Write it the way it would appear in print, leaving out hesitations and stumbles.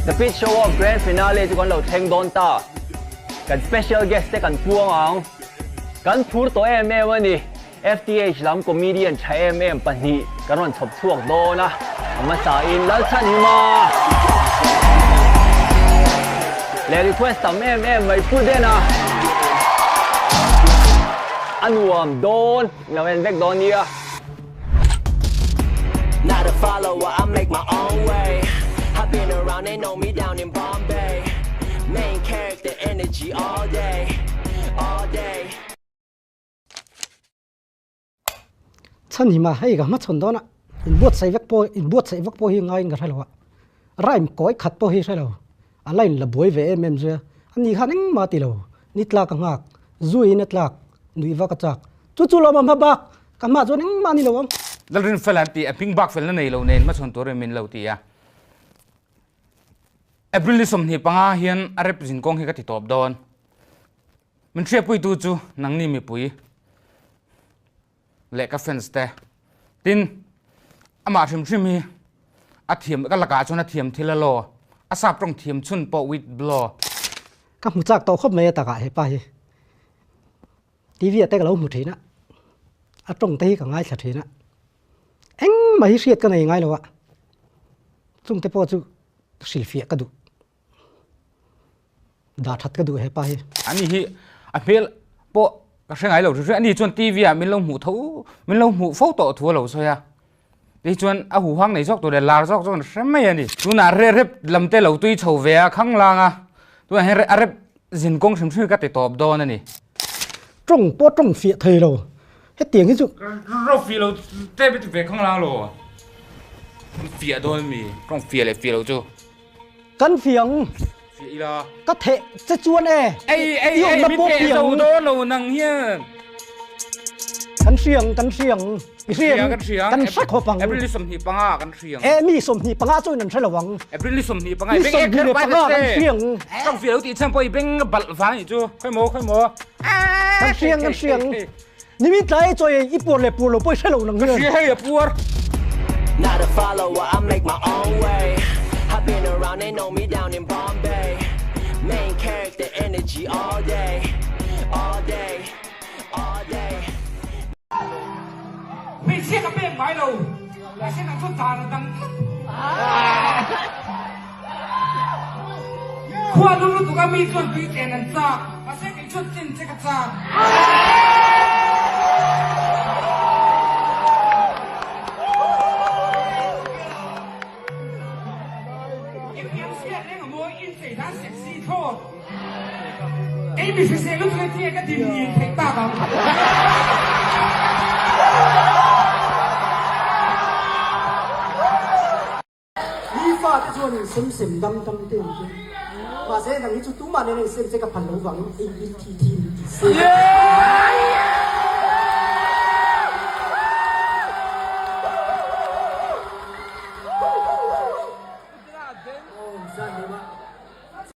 The Pitch Show Off Grand Finale chu kan lo thleng dawn ta. Kan special guest te kan puang ang. Kan phur tawh em em a ni. FTH lam comedian tha em em pahnih kan rawn chhawp chhuak dawn a, a hmasa in Lalchhanhima leh request tam em em mai Pu Dena a nuam dawn lo en vek dawn nia. Not a follower, I make my own way I've been around, they know me down in Bombay Main character energy all day, all day. Chhan hi ma hei ka hmachhawn dawn a, inbuatsaih vek pawh inbuatsaih vak pawh hi ngaiin ka hre lo a, rhyme kawi khat pawh hi hre lo, a line la buai ve em em zui a, ani khan engmah a ti lo, ni tlak a nghak, zuiin a tlak, nuih vak a chak, chu chu lawm a hma bak, ka hmah chuan engmah a ni lo ang. Lalrin fel an ti a, hming bak felna nei lo nen hmachhawn turin min lo ti a. April ni 25 hian a rep zinkawng hi ka ti tawp dawn. Min hriatpuitu chu nangni mipui leh ka fans te. Tin, amah hrim hrim hi a thiam, ka lakah chuan a thiam thil a law. A sap tawng thiam chhun pawh with blow. Ka hmu chak tawh khawp mai a takah hepa hi. TV ah te ka lo hmu thin a, a tawng te hi ka ngaithla thin a. Engmah hi hriat ka nei ngai lo a, chungte pawh chu hrilhfiah ka duh. Dah that ka duh hepa hi. Ani hi a hmel pawh ka hre ngai lo hrim hrim. Ani chuan TV ah min lo hmuh tho, min lo hmuh fo tawh thu a lo sawi a. Tih chuan a huhang nei zawk tur leh lar zawk zawk an hre mai a ni. Tunah reh rep lam te lo tui chho ve a khang lang a, tunah hian a rep zin kawng hrim hrim hi ka ti tawp dawn a ni. Tawng pawh tawng fiah thei lo, hetiang hi chu. Ro fiah lo tep i ti ve khang lang lo. Fiah dawn mi, tawng fiah leh fiah lo chu. Kan fiang. Fiah ila. Ka theh che chuan e. Ei ei ei mi theh zo dawn lo nang hian. Kan hriang kan hriang. I hriang kan hriang. Kan hre khawp ang. April ni 25 kan hriang. E mi 25 chuan an hre lo ang. April ni 25 i beng e kher pai kan hriang. Kan fiah lo tih chhan pawh i beng balh vang nih chu. Khawi maw khawi maw. Kan hriang kan hriang. Nimin tlai chawi i puar leh puar lo pawh i hre lo nang hian. Ka hria hei a puar. Not a follower, I make my own way I've been around, they know me down in Bombay Main character energy all day, all day, all day. Hmeichhia ka pek ngai lo, mahse nang chuan dan a dang tlat. Khua lum lutuk a mi chuan tui chen an chak, mahse kei chuan chen che ka chak. I pian hriat reng a mawi, in chei dan sexy thlawt. Kei mi hrisel lutuk e tia ka din ngil theih tak ang. Mi fate chuan in sem sem dam dam te an ti. Mahse nang hi chu tumah nen a in sem che ka phal lo vangin ei in thi thi min ti se.